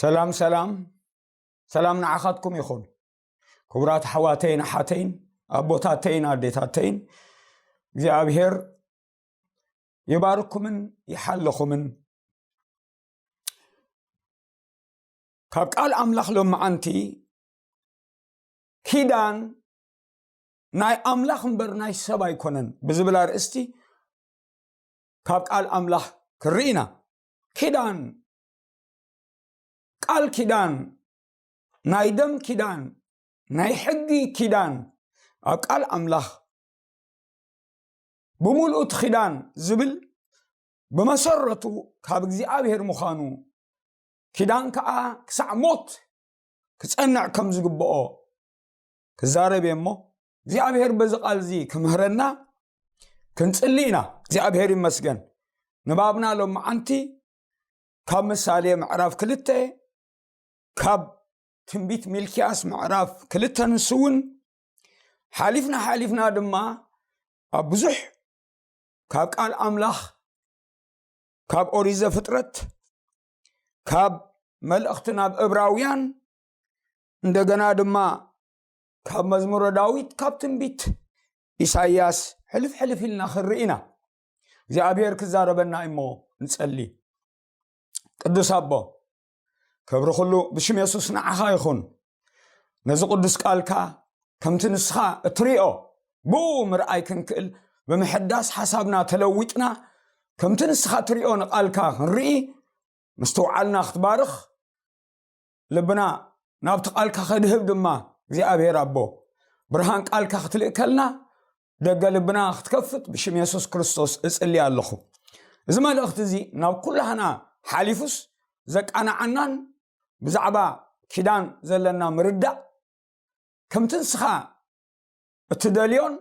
ሰላም ሰላም ሰላም ንዓኻትኩም ይኹን። ክቡራት ኣሕዋተይን ኣሓተይን፣ ኣቦታተይን ኣዴታተይን፣ እግዚኣብሔር ይባርኩምን ይሓልኹምን። ካብ ቃል ኣምላኽ ሎመዓንቲ፣ ኪዳን ናይ ኣምላኽ እምበር ናይ ሰብ ኣይኮነን ብዝብል ኣርእስቲ ካብ ቃል ኣምላኽ ክርኢ ኢና። ኪዳን፣ ቃል ኪዳን፣ ናይ ደም ኪዳን፣ ናይ ሕጊ ኪዳን፣ ኣብ ቃል ኣምላኽ ብምሉኡ እቲ ኪዳን ዝብል ብመሰረቱ ካብ እግዚኣብሔር ምዃኑ፣ ኪዳን ከኣ ክሳዕ ሞት ክጸንዕ ከም ዝግብኦ ክዛረብ እየ እሞ፣ እግዚኣብሔር በዚ ቃል እዚ ክምህረና ክንጽሊ ኢና። እግዚኣብሔር ይመስገን። ንባብና ሎመዓንቲ ካብ ምሳሌ ምዕራፍ ክልተ፣ ካብ ትንቢት ሚልክያስ ምዕራፍ ክልተ ንሱ እውን ሓሊፍና ሓሊፍና ድማ ኣብ ብዙሕ ካብ ቃል ኣምላኽ፣ ካብ ኦሪት ዘፍጥረት፣ ካብ መልእኽቲ ናብ እብራውያን፣ እንደገና ድማ ካብ መዝሙረ ዳዊት፣ ካብ ትንቢት ኢሳይያስ ሕልፍ ሕልፍ ኢልና ክንርኢ ኢና። እግዚኣብሔር ክዛረበና እሞ ንጸሊ። ቅዱስ ኣቦ፣ ክብሪ ኩሉ ብሽም የሱስ ንዓኻ ይኹን። ነዚ ቅዱስ ቃልካ ከምቲ ንስኻ እትሪኦ ብኡ ምርኣይ ክንክእል፣ ብምሕዳስ ሓሳብና ተለዊጥና ከምቲ ንስኻ እትሪኦ ንቃልካ ክንርኢ ምስትውዓልና ክትባርኽ፣ ልብና ናብቲ ቃልካ ከድህብ ድማ እግዚኣብሔር ኣቦ ብርሃን ቃልካ ክትልእከልና ደገ ልብና ክትከፍት ብሽም የሱስ ክርስቶስ እጽሊ ኣለኹ። እዚ መልእኽቲ እዚ ናብ ኩላህና ሓሊፉስ ዘቃናዓናን ብዛዕባ ኪዳን ዘለና ምርዳእ ከምቲ ንስኻ እትደልዮን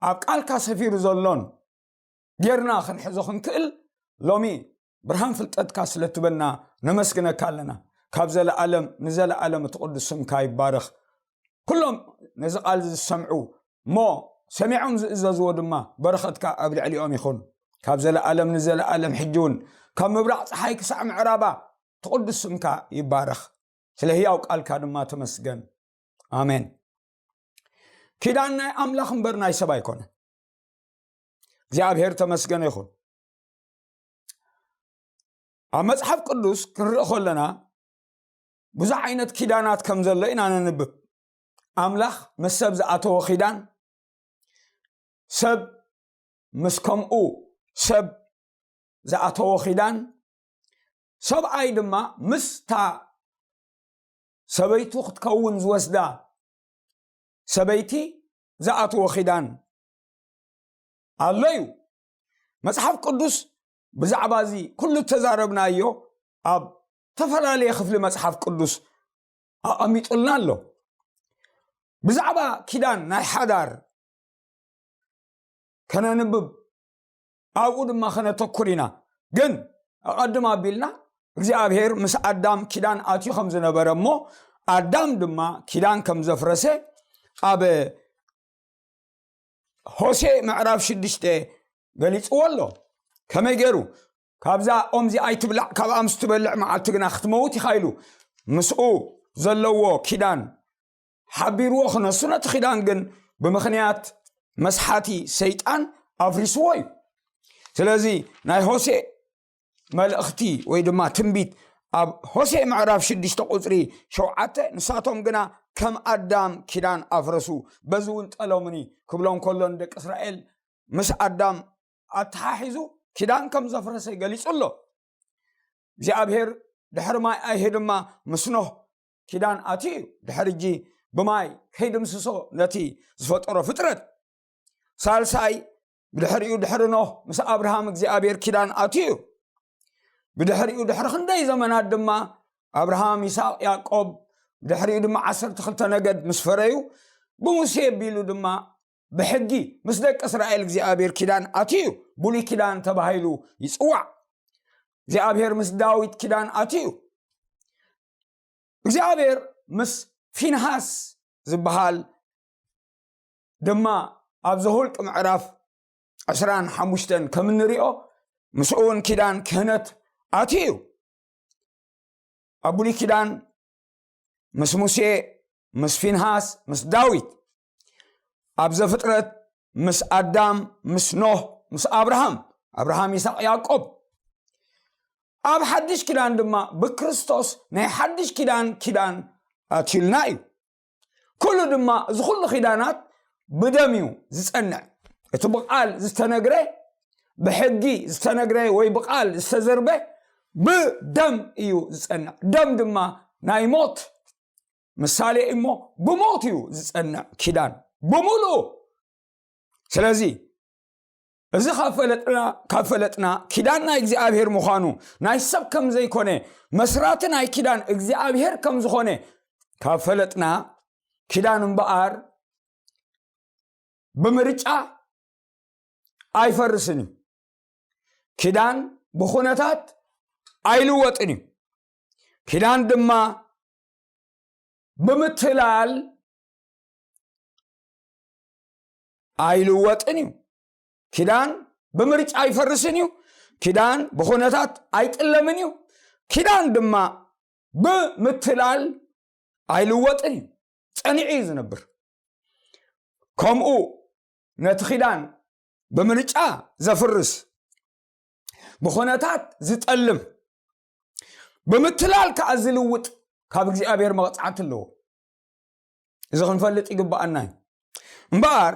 ኣብ ቃልካ ሰፊሩ ዘሎን ጌርና ክንሕዞ ክንክእል ሎሚ ብርሃን ፍልጠትካ ስለ ትበና ነመስግነካ ኣለና። ካብ ዘለኣለም ንዘለኣለም እቲ ቅዱስ ስምካ ይባረኽ። ኩሎም ነዚ ቃል ዝሰምዑ እሞ ሰሚዖም ዝእዘዝዎ ድማ በረኸትካ ኣብ ልዕሊኦም ይኹን። ካብ ዘለኣለም ንዘለኣለም ሕጂ እውን ካብ ምብራቕ ፀሓይ ክሳዕ ምዕራባ እቲ ቅዱስ ስምካ ይባረኽ። ስለ ህያው ቃልካ ድማ ተመስገን። ኣሜን። ኪዳን ናይ ኣምላኽ እምበር ናይ ሰብ ኣይኮነን። እግዚኣብሔር ተመስገነ ይኹን። ኣብ መጽሓፍ ቅዱስ ክንርኢ ከለና ብዙሕ ዓይነት ኪዳናት ከም ዘሎ ኢና ነንብብ። ኣምላኽ ምስ ሰብ ዝኣተዎ ኪዳን፣ ሰብ ምስ ከምኡ ሰብ ዝኣተዎ ኪዳን፣ ሰብኣይ ድማ ምስታ ሰበይቱ ክትከውን ዝወስዳ ሰበይቲ ዝኣትዎ ኪዳን ኣሎ እዩ። መጽሓፍ ቅዱስ ብዛዕባ እዚ ኩሉ እተዛረብናዮ ኣብ ዝተፈላለየ ክፍሊ መጽሓፍ ቅዱስ ኣቐሚጡልና ኣሎ። ብዛዕባ ኪዳን ናይ ሓዳር ከነንብብ ኣብኡ ድማ ከነተኩር ኢና። ግን ኣቐድም ኣቢልና እግዚኣብሔር ምስ ኣዳም ኪዳን ኣትዩ ከም ዝነበረ እሞ ኣዳም ድማ ኪዳን ከም ዘፍረሰ ኣብ ሆሴ ምዕራፍ ሽዱሽተ ገሊጽዎ ኣሎ። ከመይ ገይሩ? "ካብዛ ኦም እዚ ኣይትብላዕ፣ ካብኣ ምስ ትበልዕ መዓልቲ ግና ክትመውት ኢኻ" ኢሉ ምስኡ ዘለዎ ኪዳን ሓቢርዎ ክነሱ፣ ነቲ ኪዳን ግን ብምኽንያት መስሓቲ ሰይጣን ኣፍሪስዎ እዩ። ስለዚ ናይ ሆሴ መልእኽቲ ወይ ድማ ትንቢት ኣብ ሆሴ ምዕራፍ ሽዱሽተ ቁጽሪ ሸውዓተ፣ "ንሳቶም ግና ከም ኣዳም ኪዳን ኣፍረሱ፣ በዚ እውን ጠለሙኒ" ክብሎም ከሎ ንደቂ እስራኤል ምስ ኣዳም ኣተሓሒዙ ኪዳን ከም ዘፍረሰ ገሊጹ ኣሎ። እግዚኣብሔር ድሕሪ ማይ ኣይሂ ድማ ምስ ኖህ ኪዳን ኣትዩ እዩ። ድሕሪ እጂ ብማይ ከይድምስሶ ነቲ ዝፈጠሮ ፍጥረት። ሳልሳይ፣ ብድሕሪኡ ድሕሪ ኖህ ምስ ኣብርሃም እግዚኣብሔር ኪዳን ኣትዩ እዩ። ብድሕሪኡ ድሕሪ ክንደይ ዘመናት ድማ ኣብርሃም፣ ይስሐቅ፣ ያዕቆብ፣ ብድሕሪኡ ድማ ዓሰርተ ክልተ ነገድ ምስ ፈረዩ፣ ብሙሴ ኣቢሉ ድማ ብሕጊ ምስ ደቂ እስራኤል እግዚኣብሔር ኪዳን ኣትዩ እዩ። ብሉይ ኪዳን ተባሂሉ ይጽዋዕ። እግዚኣብሔር ምስ ዳዊት ኪዳን ኣትዩ እዩ። እግዚኣብሔር ምስ ፊንሃስ ዝበሃል ድማ ኣብ ዘሁልቅ ምዕራፍ ዕስራን ሓሙሽተን ከም እንሪኦ ምስኡ እውን ኪዳን ክህነት ኣትዩ እዩ። ኣብ ብሉይ ኪዳን ምስ ሙሴ፣ ምስ ፊንሃስ፣ ምስ ዳዊት፣ ኣብ ዘፍጥረት ምስ ኣዳም፣ ምስ ኖህ፣ ምስ ኣብርሃም፣ ኣብርሃም፣ ይስሐቅ፣ ያዕቆብ፣ ኣብ ሓድሽ ኪዳን ድማ ብክርስቶስ ናይ ሓድሽ ኪዳን ኪዳን ኣትዩልና እዩ። ኩሉ ድማ፣ እዚ ኩሉ ኪዳናት ብደም እዩ ዝጸንዕ። እቲ ብቓል ዝተነግረ፣ ብሕጊ ዝተነግረ ወይ ብቓል ዝተዘርበ ብደም እዩ ዝጸንዕ። ደም ድማ ናይ ሞት ምሳሌ እሞ፣ ብሞት እዩ ዝጸንዕ ኪዳን ብምሉኡ። ስለዚ እዚ ካብ ፈለጥና፣ ካብ ፈለጥና ኪዳን ናይ እግዚኣብሔር ምዃኑ፣ ናይ ሰብ ከም ዘይኮነ፣ መስራቲ ናይ ኪዳን እግዚኣብሔር ከም ዝኾነ ካብ ፈለጥና፣ ኪዳን እምበኣር ብምርጫ ኣይፈርስን እዩ። ኪዳን ብኹነታት ኣይልወጥን እዩ። ኪዳን ድማ ብምትላል ኣይልወጥን እዩ። ኪዳን ብምርጫ ኣይፈርስን እዩ። ኪዳን ብኹነታት ኣይጥለምን እዩ። ኪዳን ድማ ብምትላል ኣይልወጥን እዩ። ጸኒዑ እዩ ዝነብር። ከምኡ ነቲ ኪዳን ብምርጫ ዘፍርስ፣ ብኹነታት ዝጠልም፣ ብምትላል ከኣ ዝልውጥ ካብ እግዚኣብሔር መቕጻዕቲ ኣለዎ። እዚ ክንፈልጥ ይግብኣና እዩ። እምበኣር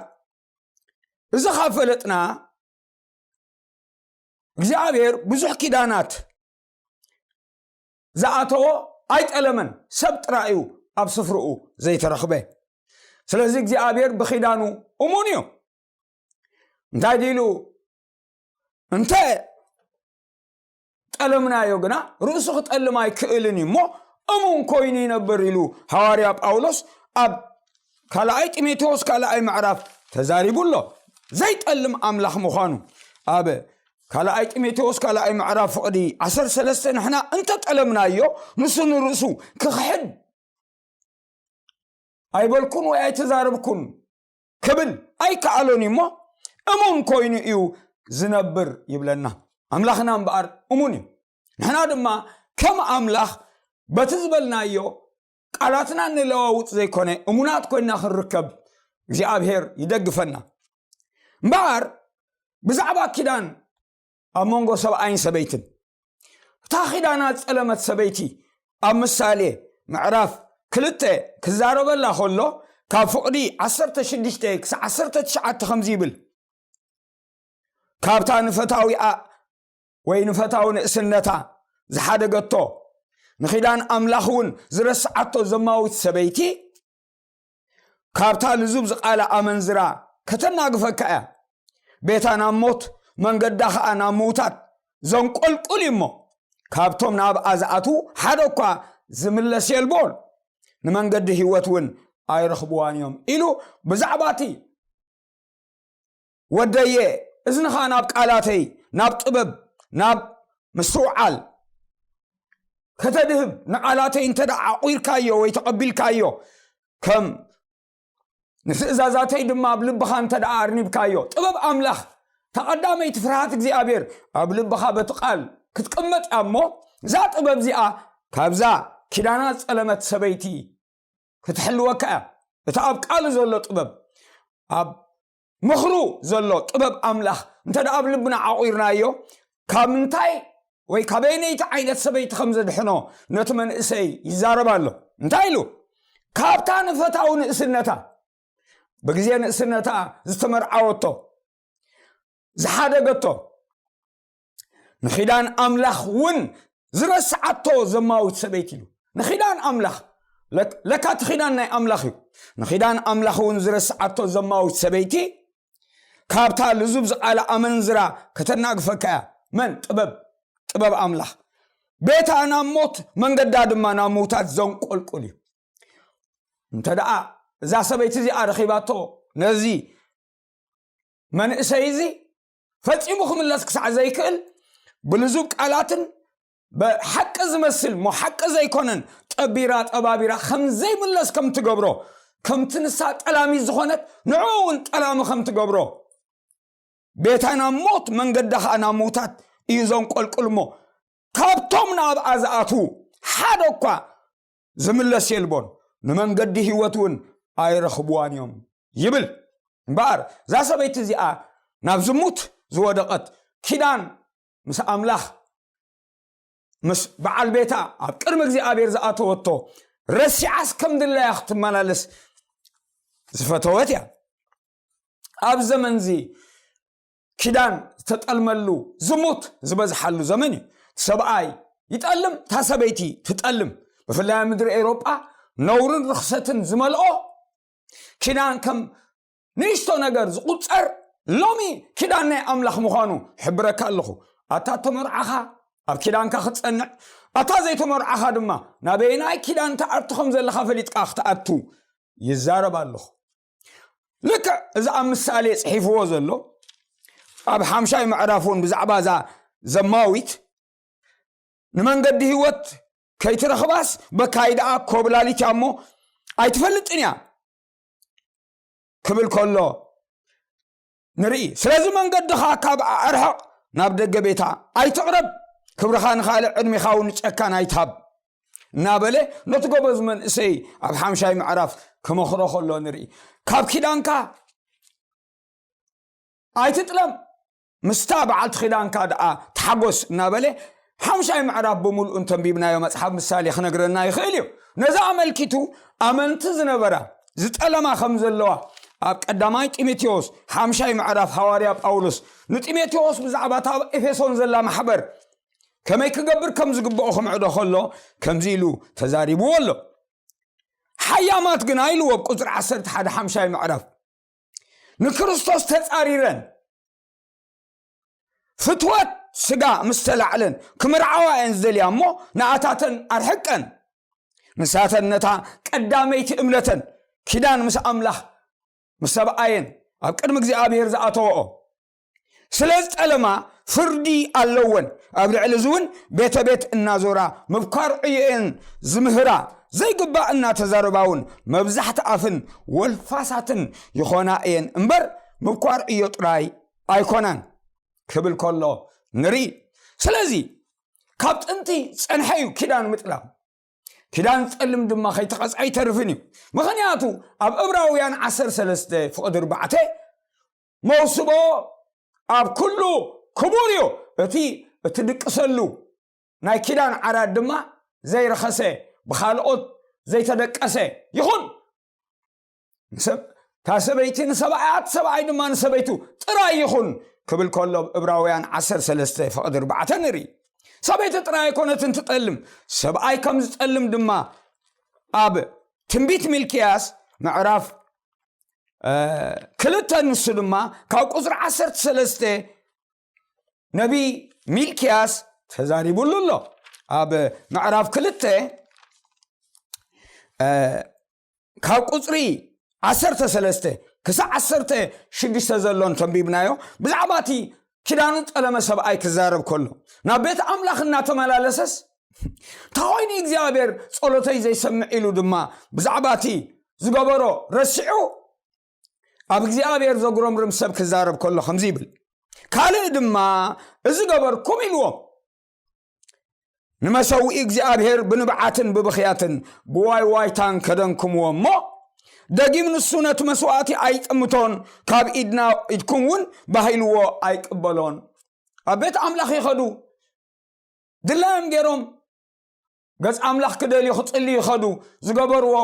እዚ ካብ ፈለጥና፣ እግዚኣብሔር ብዙሕ ኪዳናት ዝኣተዎ ኣይጠለመን። ሰብ ጥራይ እዩ ኣብ ስፍርኡ ዘይተረኽበ። ስለዚ እግዚኣብሔር ብኪዳኑ እሙን እዩ። እንታይ ድኢሉ? እንተ ጠለምናዮ ግና ርእሱ ክጠልም ኣይክእልን እዩ እሞ እሙን ኮይኑ ይነብር ኢሉ ሃዋርያ ጳውሎስ ኣብ ካልኣይ ጢሞቴዎስ ካልኣይ ምዕራፍ ተዛሪቡ ኣሎ። ዘይጠልም ኣምላኽ ምዃኑ ኣብ ካልኣይ ጢሞቴዎስ ካልኣይ ምዕራፍ ፍቕዲ ዓሰርተ ሰለስተ፣ ንሕና እንተጠለምናዮ ንሱ ንርእሱ ክኽሕድ ኣይበልኩን ወይ ኣይተዛረብኩን ክብል ኣይከኣሎን እዩ እሞ እሙን ኮይኑ እዩ ዝነብር ይብለና። ኣምላኽና እምበኣር እሙን እዩ። ንሕና ድማ ከም ኣምላኽ በቲ ዝበልናዮ ቃላትና ንለዋውጥ ዘይኮነ እሙናት ኮይንና ክንርከብ እግዚኣብሔር ይደግፈና። እምበኣር ብዛዕባ ኪዳን ኣብ መንጎ ሰብኣይን ሰበይትን፣ እታ ኪዳና ዝጸለመት ሰበይቲ ኣብ ምሳሌ ምዕራፍ ክልተ ክዛረበላ ከሎ ካብ ፍቕዲ ዓሰርተ ሽዱሽተ ክሳዕ ዓሰርተ ትሽዓተ ከምዚ ይብል፣ ካብታ ንፈታዊኣ ወይ ንፈታዊ ንእስነታ ዝሓደገቶ፣ ንኺዳን ኣምላኽ እውን ዝረስዓቶ ዘማዊት ሰበይቲ፣ ካብታ ልዙብ ዝቓላ ኣመንዝራ ከተናግፈካ እያ። ቤታ ናብ ሞት፣ መንገዳ ኸኣ ናብ ምውታት ዘንቆልቁል እዩ እሞ፣ ካብቶም ናብኣ ዝኣትዉ ሓደ እኳ ዝምለስ የልቦን፣ ንመንገዲ ህይወት እውን ኣይረኽብዋን እዮም ኢሉ ብዛዕባ እቲ ወደየ፣ እዝንኻ ናብ ቃላተይ፣ ናብ ጥበብ፣ ናብ ምስትውዓል ከተድህብ፣ ንቓላተይ እንተ ደኣ ዓቑርካዮ ወይ ተቐቢልካዮ፣ ከም ንትእዛዛተይ ድማ ኣብ ልብኻ እንተ ደኣ ኣርኒብካዮ፣ ጥበብ ኣምላኽ፣ ተቐዳመይቲ ፍርሃት እግዚኣብሔር ኣብ ልብኻ በቲ ቃል ክትቅመጥ እያ እሞ፣ እዛ ጥበብ እዚኣ ካብዛ ኪዳና ዝጸለመት ሰበይቲ ክትሕልወካ እያ። እቲ ኣብ ቃሉ ዘሎ ጥበብ፣ ኣብ ምኽሩ ዘሎ ጥበብ ኣምላኽ እንተ ደኣ ኣብ ልብና ዓቑርናዮ፣ ካብ ምንታይ ወይ ካበይነይቲ ዓይነት ሰበይቲ ከም ዘድሕኖ ነቲ መንእሰይ ይዛረብ ኣሎ። እንታይ ኢሉ? ካብታ ንፈታዊ ንእስነታ፣ ብግዜ ንእስነታ ዝተመርዓወቶ፣ ዝሓደገቶ፣ ንኺዳን ኣምላኽ እውን ዝረስዓቶ ዘማዊት ሰበይቲ ኢሉ። ንኺዳን ኣምላኽ፣ ለክ-፣ ለካ እቲ ኺዳን ናይ ኣምላኽ እዩ። ንኺዳን ኣምላኽ እውን ዝረስዓቶ ዘማዊት ሰበይቲ፣ ካብታ ልዙብ ዝቓላ ኣመንዝራ ከተናግፈካ እያ። መን? ጥበብ፣ ጥበብ ኣምላኽ። ቤታ ናብ ሞት፣ መንገዳ ድማ ናብ ምውታት ዘንቆልቁል እዩ። እንተ ደኣ እዛ ሰበይቲ እዚኣ ረኺባቶ ነዚ መንእሰይ እዚ ፈጺሙ ክምለስ ክሳዕ ዘይክእል፣ ብልዙብ ቃላትን ብሓቂ ዝመስል እሞ ሓቂ ዘይኮነን ጠቢራ ጠባቢራ ከም ዘይምለስ ከም ትገብሮ፣ ከምቲ ንሳ ጠላሚት ዝኾነት ንዕኡ እውን ጠላሚ ከም ትገብሮ፣ ቤታ ናብ ሞት መንገዳ ኸኣ ናብ ምውታት እዩ ዘንቆልቁል እሞ፣ ካብቶም ናብኣ ዝኣትዉ ሓደ እኳ ዝምለስ የልቦን፣ ንመንገዲ ህይወት እውን ኣይረኽብዋን እዮም ይብል። እምበኣር እዛ ሰበይቲ እዚኣ ናብ ዝሙት ዝወደቐት፣ ኪዳን ምስ ኣምላኽ ምስ በዓል ቤታ ኣብ ቅድሚ እግዚኣብሔር ዝኣተወቶ ረሲዓስ ከም ድላያ ክትመላለስ ዝፈተወት እያ። ኣብ ዘመንዚ ኪዳን ዝተጠልመሉ ዝሙት ዝበዝሓሉ ዘመን እዩ። ሰብኣይ ይጠልም፣ እታ ሰበይቲ ትጠልም። ብፍላይ ኣብ ምድሪ ኤውሮጳ ነውርን ርኽሰትን ዝመልኦ ኪዳን ከም ንእሽቶ ነገር ዝቑጸር፣ ሎሚ ኪዳን ናይ ኣምላኽ ምዃኑ ሕብረካ ኣለኹ። ኣታ ተመርዓኻ ኣብ ኪዳንካ ክትጸንዕ፣ ኣታ ዘይተመርዓኻ ድማ ናበየናይ ኪዳን ትኣቱ ከም ዘለኻ ፈሊጥካ ክትኣቱ ይዛረብ ኣለኹ። ልክዕ እዚ ኣብ ምሳሌ ጽሒፍዎ ዘሎ ኣብ ሓምሻይ ምዕራፍ እውን ብዛዕባ እዛ ዘማዊት ንመንገዲ ህይወት ከይትረኽባስ በካይ ደኣ ኮብላሊት እያ እሞ ኣይትፈልጥን እያ ክብል ከሎ ንርኢ። ስለዚ መንገድኻ ካብ ኣርሕቕ፣ ናብ ደገ ቤታ ኣይትቕረብ፣ ክብርኻ ንኻልእ ዕድሜኻ እውን ንጨካን ኣይትሃብ እናበለ ነቲ ጎበዝ መንእሰይ ኣብ ሓምሻይ ምዕራፍ ክመኽሮ ከሎ ንርኢ። ካብ ኪዳንካ ኣይትጥለም፣ ምስታ በዓልቲ ኪዳንካ ደኣ ተሓጎስ እናበለ ሓምሻይ ምዕራፍ ብምሉእ እንተንቢብናዮ መጽሓፍ ምሳሌ ክነግረና ይኽእል እዩ። ነዚ ኣመልኪቱ ኣመንቲ ዝነበራ ዝጠለማ ከም ዘለዋ ኣብ ቀዳማይ ጢሞቴዎስ ሓምሻይ ምዕራፍ ሃዋርያ ጳውሎስ ንጢሞቴዎስ ብዛዕባ እታ ኣብ ኤፌሶን ዘላ ማሕበር ከመይ ክገብር ከም ዝግብኦ ክምዕዶ ከሎ ከምዚ ኢሉ ተዛሪብዎ ኣሎ። ሓያማት ግና ኢልዎ ኣብ ቁጽሪ ዓሰርተ ሓደ ሓምሻይ ምዕራፍ ንክርስቶስ ተጻሪረን ፍትወት ስጋ ምስ ተላዕለን ክምርዓዋ እየን ዝደልያ እሞ ንኣታተን ኣርሕቀን። ንሳተን ነታ ቀዳመይቲ እምነተን ኪዳን ምስ ኣምላኽ ምስ ሰብኣየን ኣብ ቅድሚ እግዚኣብሔር ዝኣተወኦ ስለ ዝጠለማ ፍርዲ ኣለወን። ኣብ ልዕሊ እዚ እውን ቤተ ቤት እናዞራ ምብኳር ዕዮኤን ዝምህራ ዘይግባእ እናተዛረባ እውን መብዛሕቲ ኣፍን ወልፋሳትን ይኾና እየን እምበር ምብኳር ዕዮ ጥራይ ኣይኮናን ክብል ከሎ ንርኢ። ስለዚ ካብ ጥንቲ ጸንሐ እዩ ኪዳን ምጥላም። ኪዳን ጸልም ድማ ከይተቐጽዐ ኣይተርፍን እዩ። ምኽንያቱ ኣብ ዕብራውያን ዓሰርተ ሰለስተ ፍቕዲ ኣርባዕተ መውስቦ ኣብ ኩሉ ክቡር እዩ፣ እቲ እትድቅሰሉ ናይ ኪዳን ዓራት ድማ ዘይረኸሰ ብኻልኦት ዘይተደቀሰ ይኹን። ንሰብ- እታ ሰበይቲ ንሰብኣያ እቲ ሰብኣይ ድማ ንሰበይቱ ጥራይ ይኹን ክብል ከሎ ኣብ ዕብራውያን ዓሰርተ ሰለስተ ፍቕዲ ኣርባዕተ ንርኢ። ሰበይቲ ጥራይ ኣይኮነትን ትጠልም፣ ሰብኣይ ከም ዝጠልም ድማ ኣብ ትንቢት ሚልክያስ ምዕራፍ ክልተ ንሱ ድማ ካብ ቁፅሪ ዓሰርተ ሰለስተ ነቢ ሚልክያስ ተዛሪቡሉ ኣሎ። ኣብ ምዕራፍ ክልተ ካብ ቁፅሪ ዓሰርተ ሰለስተ ክሳብ ዓሰርተ ሽዱሽተ ዘሎ እንተንቢብናዮ ብዛዕባ እቲ ኪዳኑ ጠለመ ሰብኣይ ክዛረብ ከሎ ናብ ቤት ኣምላኽ እናተመላለሰስ እንታይ ኮይኑ እግዚኣብሔር ጸሎተይ ዘይሰምዕ ኢሉ ድማ ብዛዕባ እቲ ዝገበሮ ረሲዑ ኣብ እግዚኣብሔር ዘጉረምርም ሰብ ክዛረብ ከሎ ከምዚ ይብል፣ ካልእ ድማ እዚ ገበርኩም ኢልዎም። ንመሰውኢ እግዚኣብሔር ብንብዓትን ብብኽያትን ብዋይዋይታን ከደንክምዎ እሞ ደጊም ንሱ ነቲ መስዋእቲ ኣይጥምቶን ካብ ኢድና ኢድኩም እውን ባሂልዎ ኣይቅበሎን። ኣብ ቤት ኣምላኽ ይኸዱ ድላዮም ገይሮም ገጽ ኣምላኽ ክደልዩ ክጽልዩ ይኸዱ ዝገበርዎ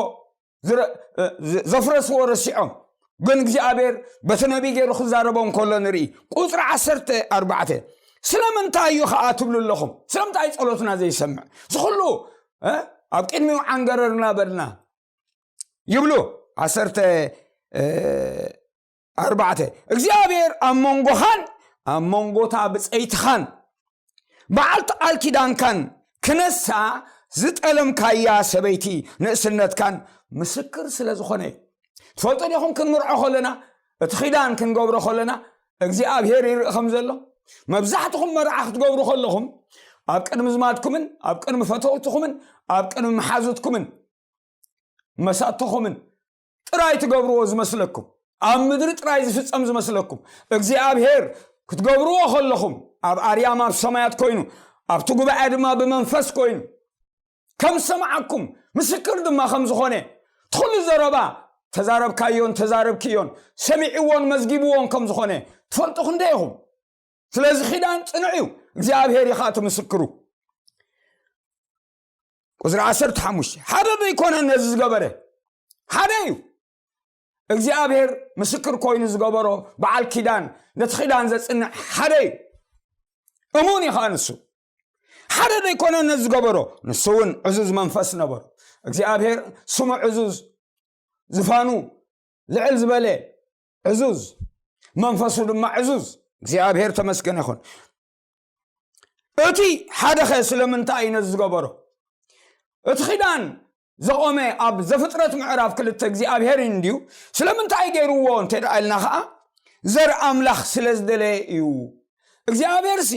ዘፍረስዎ ረሲዖም ግን እግዚኣብሔር በቲ ነቢይ ገይሩ ክዛረቦም ከሎ ንርኢ። ቁፅሪ ዓሰርተ ኣርባዕተ ስለምንታይ እዩ ከዓ ትብሉ ኣለኹም? ስለምንታይ ጸሎትና ዘይሰምዕ? ዝኩሉ ኣብ ቅድሚኡ ዓንገረር እናበልና ይብሉ። ዓሰርተ ኣርባዕተ እግዚኣብሔር ኣብ መንጎኻን ኣብ መንጎታ ብፀይትኻን በዓልቲ ቃል ኪዳንካን ክነሳ ዝጠለምካያ ሰበይቲ ንእስነትካን ምስክር ስለ ዝኾነ እዩ። ትፈልጡ ዲኹም ክንምርዖ ከለና እቲ ኪዳን ክንገብሮ ከለና እግዚኣብሔር ይርኢ ከም ዘሎ መብዛሕትኹም መርዓ ክትገብሩ ከለኹም ኣብ ቅድሚ ዝማድኩምን ኣብ ቅድሚ ፈተውትኹምን ኣብ ቅድሚ መሓዙትኩምን መሳትኹምን ጥራይ ትገብርዎ ዝመስለኩም ኣብ ምድሪ ጥራይ ዝፍጸም ዝመስለኩም እግዚኣብሔር ክትገብርዎ ከለኹም ኣብ ኣርያም ኣብ ሰማያት ኮይኑ ኣብቲ ጉባኤ ድማ ብመንፈስ ኮይኑ ከም ዝሰምዓኩም ምስክር ድማ ከም ዝኾነ፣ እቲ ኩሉ ዘረባ ተዛረብካዮን ተዛረብክዮን ሰሚዕዎን መዝጊብዎን ከም ዝኾነ ትፈልጡ ክንደይ ኢኹም? ስለዚ ኪዳን ጽኑዕ እዩ። እግዚኣብሔር እዩ ከዓ እቲ ምስክሩ። ቁጽሪ ዓሰርተ ሓሙሽተ፣ ሓደ ዘይኮነ ነዚ ዝገበረ ሓደ እዩ። እግዚኣብሔር ምስክር ኮይኑ ዝገበሮ በዓል ኪዳን፣ ነቲ ኪዳን ዘጽንዕ ሓደ እዩ። እሙን እዩ ከዓ ንሱ። ሓደ ዘይኮነ ነዚ ዝገበሮ፣ ንሱ እውን ዕዙዝ መንፈስ ነበሮ። እግዚኣብሔር ስሙ ዕዙዝ፣ ዝፋኑ ልዕል ዝበለ ዕዙዝ፣ መንፈሱ ድማ ዕዙዝ። እግዚኣብሔር ተመስገነ ይኹን። እቲ ሓደኸ ስለምንታይ እዩ ነዚ ዝገበሮ? እቲ ኪዳን ዘቆመ ኣብ ዘፍጥረት ምዕራፍ ክልተ እግዚኣብሔር እዩ እንድዩ። ስለምንታይ ገይርዎ እንተ ደኣ ኢልና ኸዓ፣ ዘር ኣምላኽ ስለ ዝደለየ እዩ። እግዚኣብሔር ሲ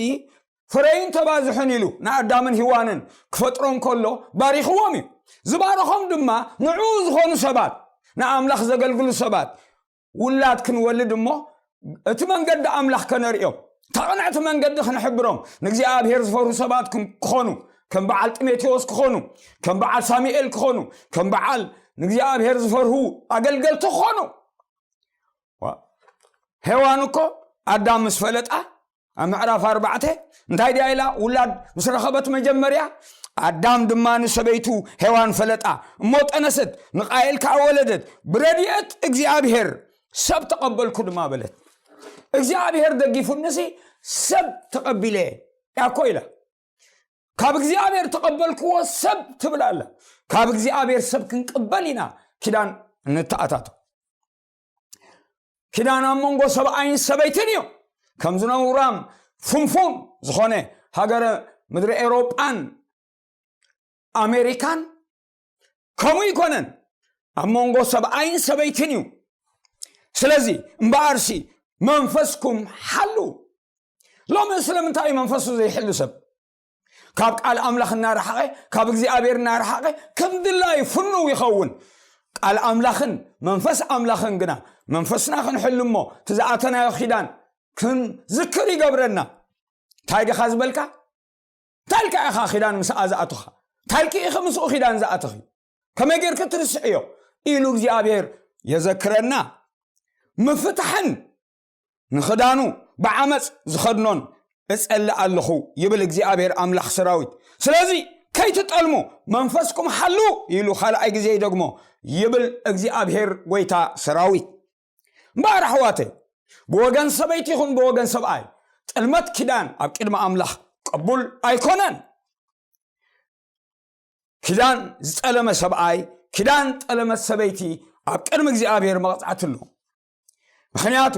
ፍረይን ተባዝሑን ኢሉ ንኣዳምን ሂዋንን ክፈጥሮም ከሎ ባሪኽዎም እዩ። ዝባረኾም ድማ ንዕኡ ዝኾኑ ሰባት፣ ንኣምላኽ ዘገልግሉ ሰባት ውላድ ክንወልድ እሞ እቲ መንገዲ ኣምላኽ ከነርእዮም፣ ተቕንዕቲ መንገዲ ክንሕብሮም፣ ንእግዚኣብሔር ዝፈርሁ ሰባት ክን-፣ ክኾኑ፣ ከም በዓል ጢሞቴዎስ ክኾኑ፣ ከም በዓል ሳሙኤል ክኾኑ፣ ከም በዓል ንእግዚኣብሔር ዝፈርሁ ኣገልገልቲ ክኾኑ። ዋ-፣ ሄዋን እኮ ኣዳም ምስ ፈለጣ ኣብ ምዕራፍ ኣርባዕተ እንታይ ድያ ኢላ? ውላድ ምስ ረኸበት መጀመርያ፣ ኣዳም ድማ ንሰበይቱ ሄዋን ፈለጣ፣ እሞ ጠነሰት፣ ንቃየል ከዓ ወለደት። ብረድኤት እግዚኣብሔር ሰብ ተቐበልኩ ድማ በለት። እግዚኣብሔር ደጊፉንሲ ሰብ ተቐቢለ እያ እኮ ኢላ። ካብ እግዚኣብሔር ተቐበልክዎ ሰብ ትብል ኣላ። ካብ እግዚኣብሔር ሰብ ክንቅበል ኢና ኪዳን እንተኣታቶ። ኪዳን ኣብ መንጎ ሰብኣይን ሰበይትን እዩ። ከምዚ ነውራም ፍንፉን ዝኾነ ሃገረ ምድሪ ኤውሮጳን ኣሜሪካን ከምኡ ይኮነን፣ ኣብ መንጎ ሰብኣይን ሰበይትን እዩ። ስለዚ እምበኣርሲ መንፈስኩም ሓሉ። ሎሚ ስለምንታይ እዩ መንፈሱ ዘይሕሉ ሰብ? ካብ ቃል ኣምላኽ እናረሓቐ፣ ካብ እግዚኣብሔር እናረሓቐ፣ ከም ድላዩ ፍኑው ይኸውን። ቃል ኣምላኽን መንፈስ ኣምላኽን ግና መንፈስና ክንሕሉ እሞ፣ እቲ ዝኣተናዮ ኪዳን ክንዝክር ይገብረና። እንታይ ዲኻ ዝበልካ? እንታይ ኢልካ ኢኻ ኪዳን ምስኣ ዝኣተኻ? እንታይ ኢልኪ ኢኺ ምስኡ ኪዳን ዝኣተኺ? ከመይ ጌርኪ ትርስዕዮ? ኢሉ እግዚኣብሔር የዘክረና። ምፍታሕን ንኽዳኑ ብዓመፅ ዝኸድኖን እጸልእ ኣለኹ ይብል እግዚኣብሔር ኣምላኽ ሰራዊት። ስለዚ ከይትጠልሙ መንፈስኩም ሓሉ ኢሉ ካልኣይ ግዜ ይደግሞ ይብል እግዚኣብሔር ጎይታ ሰራዊት። እምበኣር ኣሕዋተይ፣ ብወገን ሰበይቲ ይኹን ብወገን ሰብኣይ ጥልመት ኪዳን ኣብ ቅድሚ ኣምላኽ ቅቡል ኣይኮነን። ኪዳን ዝጠለመ ሰብኣይ፣ ኪዳን ጠለመት ሰበይቲ ኣብ ቅድሚ እግዚኣብሔር መቕጻዕቲ ኣሎ። ምኽንያቱ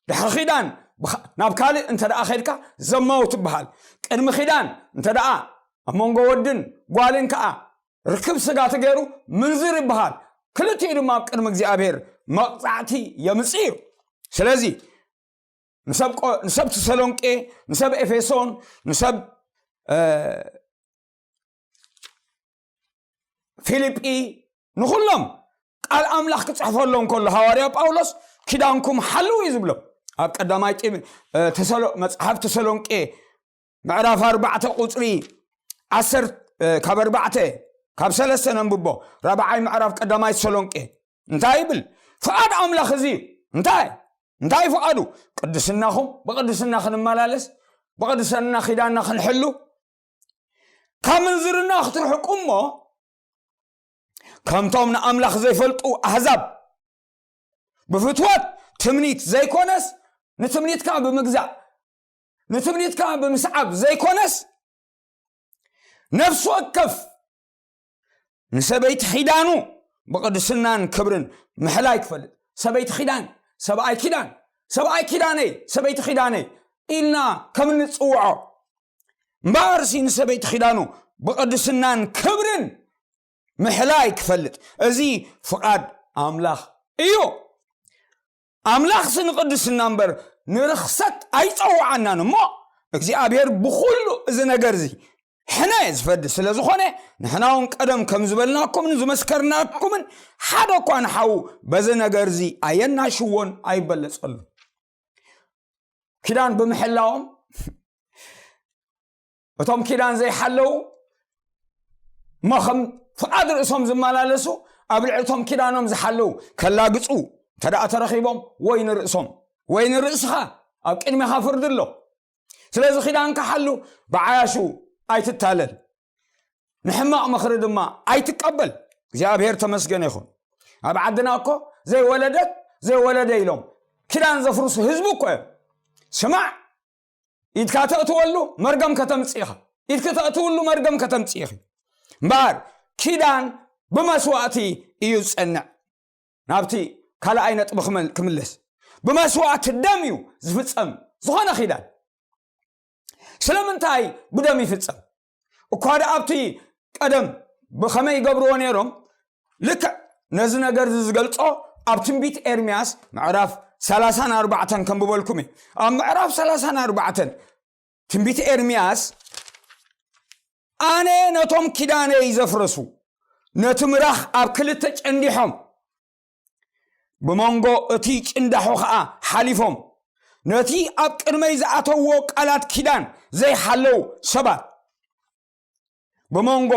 ድሕሪ ኪዳን ብኻ-፣ ናብ ካልእ እንተ ደኣ ኸድካ ዘማዊ ትበሃል። ቅድሚ ኪዳን እንተ ደኣ ኣብ መንጎ ወድን ጓልን ከኣ ርክብ ስጋ ተገይሩ ምንዝር ይበሃል። ክልቲኡ ድማ ኣብ ቅድሚ እግዚኣብሔር መቕጻዕቲ የምጽእ እዩ። ስለዚ ንሰብ ቆ-፣ ንሰብ ተሰሎንቄ፣ ንሰብ ኤፌሶን፣ ንሰብ፣ እ፣ ፊልጲ፣ ንኹሎም ቃል ኣምላኽ ክጽሕፈሎም ከሎ ሃዋርያ ጳውሎስ ኪዳንኩም ሓልው እዩ ዝብሎም። ኣብ ቀዳማይ ጢም-፣ እ፣ ተሰሎ-፣ መጽሓፍ ተሰሎንቄ ምዕራፍ ኣርባዕተ ቁጽሪ ዓሰርተ፣ እ፣ ካብ ኣርባዕተ፣ ካብ ሰለስተ ነንብቦ። ራብዓይ ምዕራፍ ቀዳማይ ተሰሎንቄ እንታይ ይብል? ፍቓድ ኣምላኽ እዚ እዩ። እንታይ? እንታይ ፍቓዱ? ቅድስናኹም፣ ብቅድስና ክንመላለስ፣ ብቅድስና ኪዳንና ክንሕሉ፣ ካብ ምንዝርና ክትርሕቁ እሞ፣ ከምቶም ንኣምላኽ ዘይፈልጡ ኣህዛብ ብፍትወት ትምኒት ዘይኮነስ፣ ንትምኒትካ ብምግዛእ፣ ንትምኒትካ ብምስዓብ ዘይኮነስ፣ ነፍሲ ወከፍ ንሰበይቲ ኪዳኑ ብቅድስናን ክብርን ምሕላይ ክፈልጥ። ሰበይቲ ኪዳን፣ ሰብኣይ ኪዳን፣ ሰብኣይ ኪዳነይ፣ ሰበይቲ ኪዳነይ ኢልና ከም እንጽውዖ፣ እምበኣርሲ ንሰበይቲ ኪዳኑ ብቅድስናን ክብርን ምሕላይ ክፈልጥ፣ እዚ ፍቓድ ኣምላኽ እዩ። ኣምላኽሲ ንቅድስና እምበር ንርኽሰት ኣይጸውዓናን እሞ፣ እግዚኣብሔር ብኹሉ እዚ ነገር እዚ ሕነ ዝፈዲ ስለ ዝኾነ፣ ንሕና እውን ቀደም ከም ዝበልናኩምን ዝመስከርናኩምን፣ ሓደ እኳ ንሓዉ በዚ ነገር እዚ ኣየናሽዎን ኣይበለጸሉ። ኪዳን ብምሕላዎም፣ እቶም ኪዳን ዘይሓለዉ እሞ ከም ፍቓድ ርእሶም ዝመላለሱ፣ ኣብ ልዕቶም ኪዳኖም ዝሓለዉ ከላግጹ እንተ ደኣ ተረኺቦም፣ ወይ ንርእሶም ወይ ንርእስኻ፣ ኣብ ቅድሜኻ ፍርዲ ኣሎ። ስለዚ ኪዳንካ ሓሉ፣ ብዓያሹ ኣይትታለል፣ ንሕማቕ ምኽሪ ድማ ኣይትቀበል። እግዚኣብሔር ተመስገነ ይኹን። ኣብ ዓድና እኮ ዘይወለደት ዘይወለደ ኢሎም ኪዳን ዘፍርሱ ህዝቢ እኮ እዮም። ስማዕ፣ ኢድካ ተእትወሉ መርገም ከተምጽእ ኢኻ። ኢድኪ ተእትውሉ መርገም ከተምጽእ ኢኺ። እምበኣር ኪዳን ብመስዋእቲ እዩ ዝጸንዕ። ናብቲ ካልኣይ ነጥቢ ክመል-፣ ክምለስ። ብመስዋእቲ ደም እዩ ዝፍጸም ዝኾነ ኪዳን። ስለምንታይ ብደም ይፍጸም? እኳ ደኣ ኣብቲ ቀደም ብኸመይ ይገብርዎ ነይሮም? ልክዕ ነዚ ነገር እዚ ዝገልጾ ኣብ ትንቢት ኤርምያስ ምዕራፍ ሰላሳን ኣርባዕተን ከንብበልኩም እየ። ኣብ ምዕራፍ ሰላሳን ኣርባዕተን ትንቢት ኤርምያስ፣ "ኣነ ነቶም ኪዳነይ ዘፍረሱ፣ ነቲ ምራኽ ኣብ ክልተ ጨንዲሖም፣ ብመንጎ እቲ ጭንዳሖ ኸኣ ሓሊፎም፣ ነቲ ኣብ ቅድመይ ዝኣተውዎ ቃላት ኪዳን ዘይሓለዉ ሰባት፣ ብመንጎ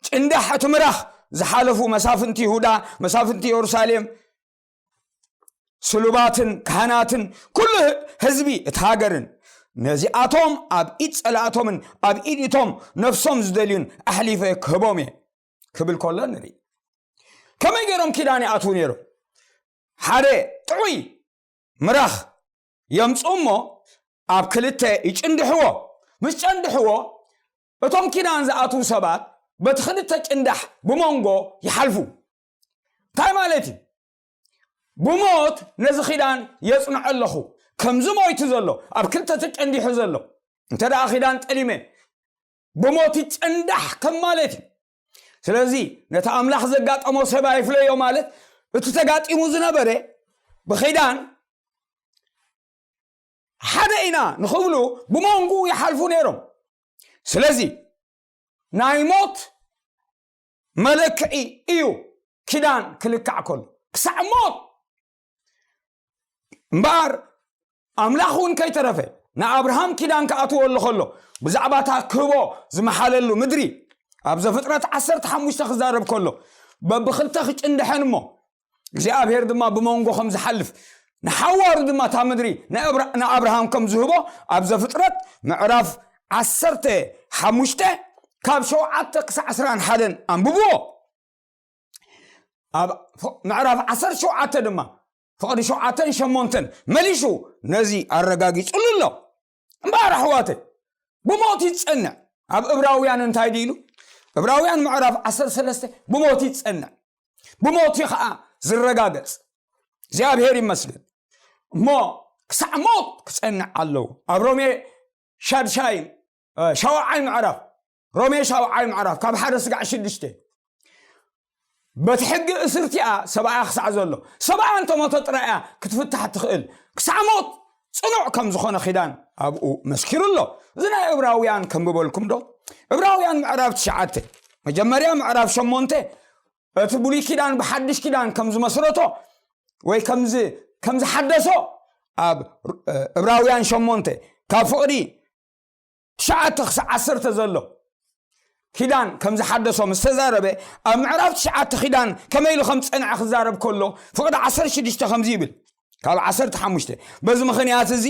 ጭንዳሕ እቲ ምራኽ ዝሓለፉ መሳፍንቲ ይሁዳ፣ መሳፍንቲ የሩሳሌም፣ ስሉባትን ካህናትን ኩሉ ህዝቢ እቲ ሃገርን፣ ነዚኣቶም ኣብ ኢድ ጸላእቶምን ኣብ ኢድ እቶም ነፍሶም ዝደልዩን ኣሕሊፈ ክህቦም እየ" ክብል ከሎ ንርኢ። ከመይ ገይሮም ኪዳን ይኣትዉ ነይሮም? ሓደ ጥዑይ ምራኽ የምጽኡ እሞ ኣብ ክልተ ይጭንድሕዎ። ምስ ጨንድሕዎ፣ እቶም ኪዳን ዝኣትዉ ሰባት በቲ ክልተ ጭንዳሕ ብመንጎ ይሓልፉ። እንታይ ማለት እዩ? ብሞት ነዚ ኪዳን የጽንዖ ኣለኹ። ከምዚ ሞይቱ ዘሎ፣ ኣብ ክልተ ተጨንዲሑ ዘሎ፣ እንተ ደኣ ኪዳን ጠሊመ፣ ብሞት ይጨንዳሕ ከም ማለት እዩ። ስለዚ ነቲ ኣምላኽ ዘጋጠሞ ሰብ ኣይፍለዮ ማለት፣ እቲ ተጋጢሙ ዝነበረ ብኺዳን ሓደ ኢና ንኽብሉ ብመንጉ ይሓልፉ ነይሮም። ስለዚ ናይ ሞት መለክዒ እዩ ኪዳን ክልካዕ ከሎ፣ ክሳዕ ሞት። እምበኣር ኣምላኽ እውን ከይተረፈ ንኣብርሃም ኪዳን ክኣትወሉ ከሎ፣ ብዛዕባ እታ ክህቦ ዝመሓለሉ ምድሪ፣ ኣብ ዘፍጥረት ዓሰርተ ሓሙሽተ ክዛረብ ከሎ፣ በብኽልተ ክጭንድሐን እሞ እግዚኣብሔር ድማ ብመንጎ ከም ዝሓልፍ፣ ንሓዋሩ ድማ እታ ምድሪ ንኣብራ-፣ ንኣብርሃም ከም ዝህቦ ኣብ ዘፍጥረት ምዕራፍ ዓሰርተ ሓሙሽተ ካብ ሸውዓተ ክሳዕ ዕስራን ሓደን ኣንብብዎ። ኣብ ፍ-፣ ምዕራፍ ዓሰርተ ሸውዓተ ድማ ፍቕዲ ሸውዓተን ሸሞንተን መሊሹ ነዚ ኣረጋጊጹሉ ኣሎ። እምበኣር ኣሕዋተይ፣ ብሞት ይጸንዕ። ኣብ እብራውያን እንታይ ድኢሉ? እብራውያን ምዕራፍ ዓሰርተ ሰለስተ ብሞት ይጸንዕ፣ ብሞት እዩ ኸዓ ዝረጋገጽ። እግዚኣብሔር ይመስገን። እሞ ክሳዕ ሞት ክጸንዕ ኣለዎ። ኣብ ሮሜ ሻድሻይ፣ እ፣ ሻውዓይ ምዕራፍ፣ ሮሜ ሻውዓይ ምዕራፍ ካብ ሓደ ስጋዕ ሽዱሽተ፣ በቲ ሕጊ እስርቲኣ ሰብኣያ ክሳዕ ዘሎ፣ ሰብኣያ እንተሞተ ጥራይ እያ ክትፍታሕ ትኽእል። ክሳዕ ሞት ጽኑዕ ከም ዝኾነ ኪዳን ኣብኡ መስኪሩ ኣሎ። እዚ ናይ እብራውያን ከንብበልኩም ዶ? እብራውያን ምዕራፍ ትሽዓተ፣ መጀመርያ ምዕራፍ ሸሞንተ፣ እቲ ብሉይ ኪዳን ብሓድሽ ኪዳን ከም ዝመስረቶ ወይ ከም ዝ-፣ ከም ዝሓደሶ ኣብ፣ እ፣ እብራውያን ሸሞንተ ካብ ፍቕዲ ትሽዓተ ክሳዕ ዓሰርተ ዘሎ ኪዳን ከም ዝሓደሶ ምስ ተዛረበ፣ ኣብ ምዕራፍ ትሽዓተ ኪዳን ከመይ ኢሉ ከም ዝጸንዐ ክዛረብ ከሎ፣ ፍቕዲ ዓሰርተ ሽዱሽተ ከምዚ ይብል፣ ካብ ዓሰርተ ሓሙሽተ፣ በዚ ምኽንያት እዚ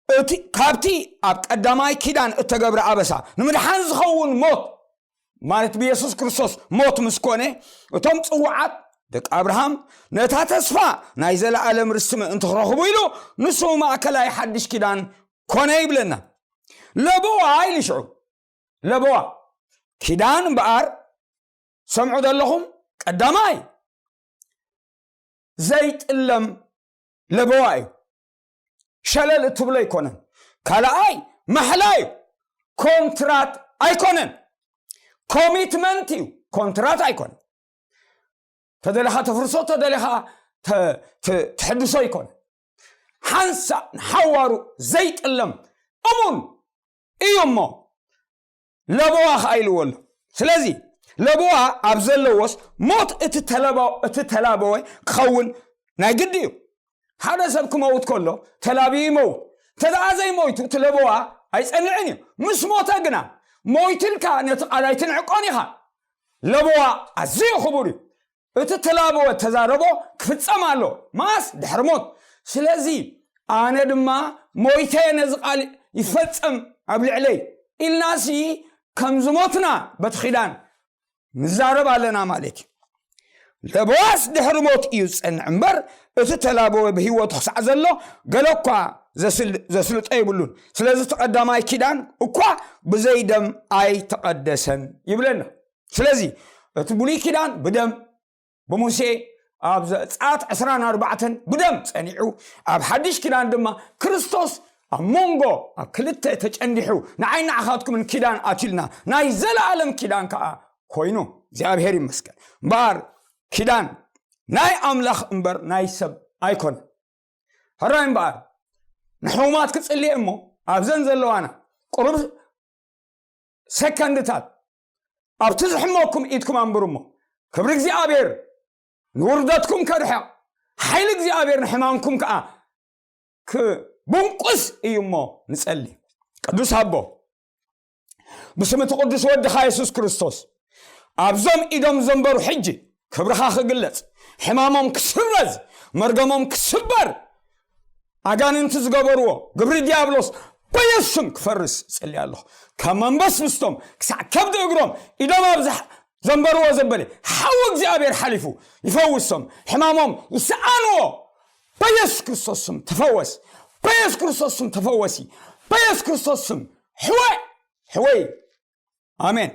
እቲ፣ ካብቲ ኣብ ቀዳማይ ኪዳን እተገብረ ኣበሳ ንምድሓን ዝኸውን ሞት፣ ማለት ብየሱስ ክርስቶስ ሞት ምስ ኮነ፣ እቶም ጽዉዓት ደቂ ኣብርሃም ነታ ተስፋ ናይ ዘለኣለም ርስቲ ምእንቲ ክረኽቡ ኢሉ፣ ንሱ ማእከላይ ሓድሽ ኪዳን ኮነ ይብለና። ለበዋ ኢሉ ሽዑ፣ ለበዋ ኪዳን እምበኣር፣ ሰምዑ ዘለኹም፣ ቀዳማይ ዘይጥለም ለበዋ እዩ። ሸለል እትብሎ ኣይኮነን። ካልኣይ ማሕላ እዩ። ኮንትራት ኣይኮነን። ኮሚትመንት እዩ። ኮንትራት ኣይኮነን። ተደለኻ ተፍርሶ፣ ተደለኻ ተ-፣ ተ-፣ ትሕድሶ ኣይኮነን። ሓንሳእ ንሓዋሩ ዘይጥለም እሙን እዩ እሞ ለበዋ ኸዓ ኢልዎ ኣሎ። ስለዚ ለበዋ ኣብ ዘለዎስ ሞት እቲ ተለባ-፣ እቲ ተላበወ ክኸውን ናይ ግዲ እዩ። ሓደ ሰብ ክመውት ከሎ ተላብዩ ይመውት። እንተ ደኣ ዘይሞይቱ እቲ ለበዋ ኣይጸንዕን እዩ። ምስ ሞተ ግና ሞይትልካ ነቲ ቃል ኣይትንዕቆን ኢኻ። ለበዋ ኣዝዩ ክቡር እዩ። እቲ ተላበወ ተዛረቦ ክፍጸም ኣሎ። ማስ ድሕሪ ሞት። ስለዚ ኣነ ድማ ሞይተ ነዚ ቃል ይፈጸም ኣብ ልዕለይ ኢልናሲ ከም ዝሞትና በቲ ኪዳን ንዛረብ ኣለና ማለት እዩ። ለበዋስ ድሕሪ ሞት እዩ ዝጸንዕ እምበር፣ እቲ ተላበወ ብህይወቱ ክሳዕ ዘሎ ገለ እኳ ዘስል-፣ ዘስልጦ የብሉን። ስለዚ እቲ ቀዳማይ ኪዳን እኳ ብዘይ ደም ኣይተቐደሰን ይብለና። ስለዚ እቲ ብሉይ ኪዳን ብደም ብሙሴ ኣብ ዘጸኣት ዕስራን ኣርባዕተን ብደም ጸኒዑ፣ ኣብ ሓድሽ ኪዳን ድማ ክርስቶስ ኣብ መንጎ ኣብ ክልተ ተጨንዲሑ ንዓይ ንዓኻትኩምን ኪዳን ኣትዩልና፣ ናይ ዘለኣለም ኪዳን ከኣ ኮይኑ። እግዚኣብሔር ይመስገን። እምበኣር ኪዳን ናይ ኣምላኽ እምበር ናይ ሰብ ኣይኮነ። ሕራይ እምበኣር ንሕሙማት ክጽልየ እሞ ኣብዘን ዘለዋና ቁሩብ ሰከንድታት ኣብቲ ዝሕመኩም ኢድኩም ኣንብሩ እሞ፣ ክብሪ እግዚኣብሔር ንውርደትኩም ከርሕቕ፣ ሓይሊ እግዚኣብሔር ንሕማምኩም ከኣ ክብንቁስ እዩ እሞ ንጸሊ። ቅዱስ ኣቦ፣ ብስም እቲ ቅዱስ ወድኻ የሱስ ክርስቶስ ኣብዞም ኢዶም ዘንበሩ ሕጂ ክብርኻ ክግለጽ፣ ሕማሞም ክስረዝ፣ መርገሞም ክስበር፣ ኣጋንንቲ ዝገበርዎ ግብሪ ዲያብሎስ በየሱስ ስም ክፈርስ እጽሊ ኣለኹ። ካብ መንበስብስቶም ክሳዕ ከብዲ እግሮም ኢዶም ኣብ ዝሕ-፣ ዘንበርዎ ዘበለ ሓዊ እግዚኣብሔር ሓሊፉ ይፈውሶም፣ ሕማሞም ይሰኣንዎ። በየሱስ ክርስቶስ ስም ተፈወስ፣ በየሱስ ክርስቶስ ስም ተፈወሲ፣ በየሱስ ክርስቶስ ስም ሕወ፣ ሕወይ። ኣሜን።